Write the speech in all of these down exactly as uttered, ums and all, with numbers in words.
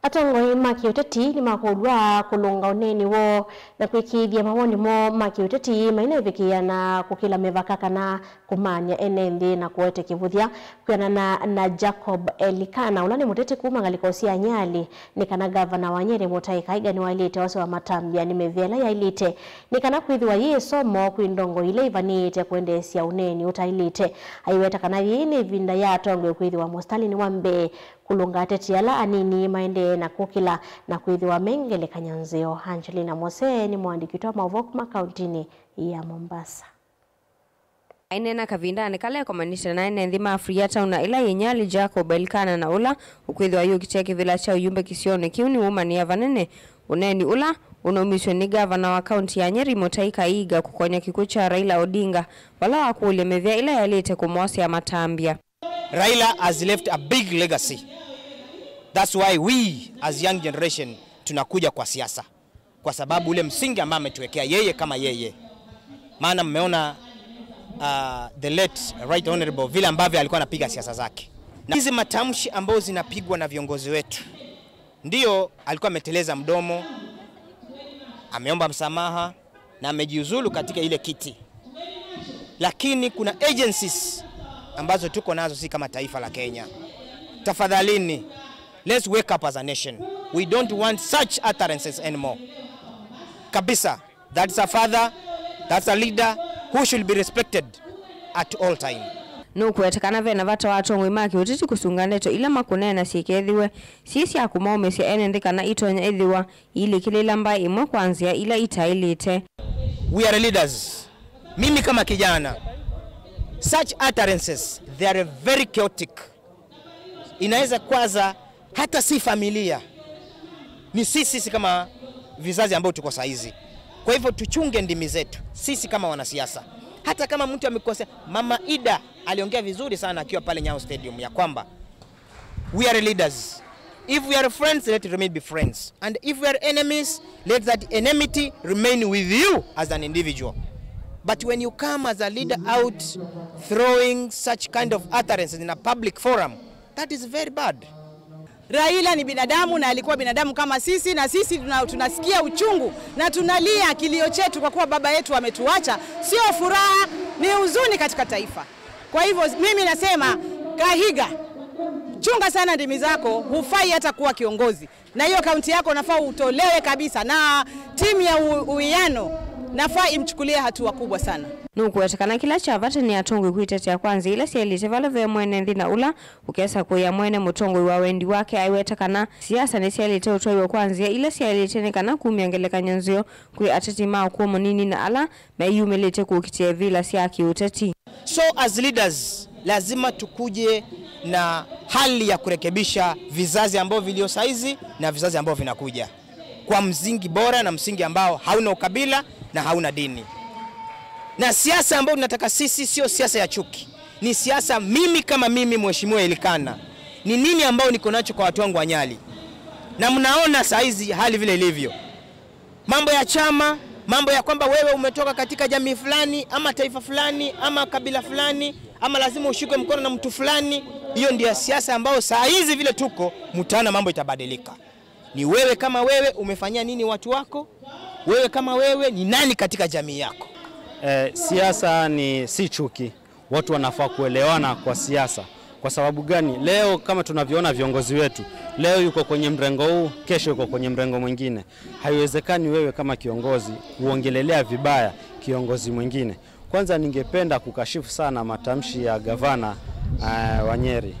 Atongoi ma kĩũteti nĩmakũlw'a kũlũnga ũneeni woo na kwĩkĩĩthya mawoni moo ma kĩũteti mainaĩvĩkĩĩa na kũkĩla mĩvaka kana kũmany'a ene nthĩ na kũete kĩvũthya. Kwĩanana na Jacob Elikana, ũla nĩ mũteti kuma ngalĩko sya Nyali, nĩ kana ngavana wa Nyeri Mũtaĩ Kahiga nĩwaĩlĩte osewa matambya nĩ mĩvĩa ĩla yaĩlĩte nĩ kana kwĩthĩwa yĩ ĩsomo kwĩ ndongoi ila ivanĩĩte kũendeesya ũneeni ũtaĩlĩte. Aiweta kana yĩĩ nĩ ĩvinda ya atongoi kwĩthĩwa mũsitalĩnĩ wa mbee kũlũnga ateti ala anini maendee na kũkĩla na kwĩthĩwa me ngelekany'o nzeo. Angelina Mose nĩ mũandĩki witũ wa maũvoo kuma kauntinĩ ya Mombasa. Aineena kavindanĩ kala ekomanĩte na ene nthĩ ma Freetown na ĩla yĩ Nyali, Jacob Elikana, na ũla ũkwĩthĩwa yũkitĩe kĩvĩla kya ũyumbe kĩsionĩ kĩu nĩwũmanĩa vanene ũneeni ũla ũnaumisw'e nĩ ngavana wa kaunti ya Nyeri Mũtaĩ Kahiga kũkonya kĩkw'ũ kya Raila Odinga, vala wakũlya mĩvĩa ĩla yaĩlĩte kũmwosea matambya. Raila has left a big legacy. That's why we as young generation tunakuja kwa siasa, kwa sababu ule msingi ambao ametuwekea yeye kama yeye. Maana mmeona, uh, the late Right Honorable vile ambavyo alikuwa anapiga siasa zake. Na hizi matamshi ambazo zinapigwa na viongozi wetu, ndio alikuwa ameteleza mdomo, ameomba msamaha na amejiuzulu katika ile kiti. Lakini kuna agencies ambazo tuko nazo si kama taifa la Kenya. Tafadhalini, let's wake up as a nation. We don't want such utterances anymore. Kabisa, that's a father, that's a leader who should be respected at all time. Nũkũweta kana ve na vata wa atongoi ma kĩũteti kũsunga ndeto ila makũneena syĩkethĩwe syĩ sya kũmaũmĩsya ene nthĩ kana itonya ĩthĩwa iilikĩlĩĩla mbaĩ ĩmwe kwa nzĩa ila itaĩlĩte. We are leaders. Mimi kama kijana, such utterances, they are very chaotic. Inaweza kwaza hata si familia, ni sisi, sisi kama vizazi ambao tuko saizi. Kwa hivyo tuchunge ndimi zetu sisi kama wanasiasa. Hata kama mtu amekosea, Mama Ida aliongea vizuri sana akiwa pale Nyayo Stadium ya kwamba we are leaders. If we are friends, let it remain be friends. And if we are enemies, let that enmity remain with you as an individual. But when you come as a leader out throwing such kind of utterances in a public forum, that is very bad. Raila ni binadamu na alikuwa binadamu kama sisi, na sisi tuna-, tunasikia uchungu na tunalia kilio chetu kwa kuwa baba yetu ametuacha. Sio furaha, ni huzuni katika taifa. Kwa hivyo mimi nasema, Kahiga, chunga sana ndimi zako, hufai hata kuwa kiongozi. Na hiyo kaunti yako nafaa utolewe kabisa, na timu ya u-, uwiano nafaa imchukulie hatua kubwa sana. Nũkũweta kana kĩla kya vata nĩ atongoi kwĩtetea kwa nzĩa ila syaĩlĩte vala ve mwene nthĩ na ũla ũkesa kũĩa mwene mũtongoi wa wendi wake. Aiweta kana siasa nĩsyaĩlĩte ũtwaiwe kwa nzĩa ila syaĩlĩte nĩ kana kumya ngelekany'o nzeo kwĩ ateti ma ũkũũ mũnini na ala meyumĩlĩtye kũkitĩa ivĩla sya kĩũteti. So as leaders, lazima tukuje na hali ya kurekebisha vizazi ambavyo vilio saizi na vizazi ambavyo vinakuja kwa msingi bora na msingi ambao hauna ukabila na hauna dini. Na siasa ambayo tunataka sisi sio siasa ya chuki. Ni siasa mimi kama mimi, Mheshimiwa Elikana, ni nini ambao niko nacho kwa watu wangu wa Nyali? Na mnaona saizi hali vile ilivyo. Mambo ya chama, mambo ya kwamba wewe umetoka katika jamii fulani, ama taifa fulani, ama kabila fulani, ama lazima ushikwe mkono na mtu fulani, hiyo ndio siasa ambayo saa hizi vile tuko, mtaona mambo itabadilika. Ni wewe kama wewe umefanyia nini watu wako? Wewe kama wewe ni nani katika jamii yako? Eh, siasa ni si chuki. Watu wanafaa kuelewana kwa siasa. Kwa sababu gani? Leo kama tunavyoona viongozi wetu, leo yuko kwenye mrengo huu, kesho yuko kwenye mrengo mwingine. Haiwezekani wewe kama kiongozi kuongelelea vibaya kiongozi mwingine. Kwanza ningependa kukashifu sana matamshi ya gavana, eh, wa Nyeri.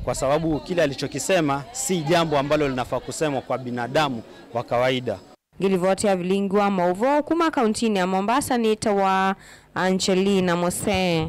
Kwa sababu kile alichokisema si jambo ambalo linafaa kusemwa kwa binadamu wa kawaida. Ngĩlivoti ya vilingi wa maũvoo kuma kauntinĩ ya Mombasa nĩtawa Angelina Mose.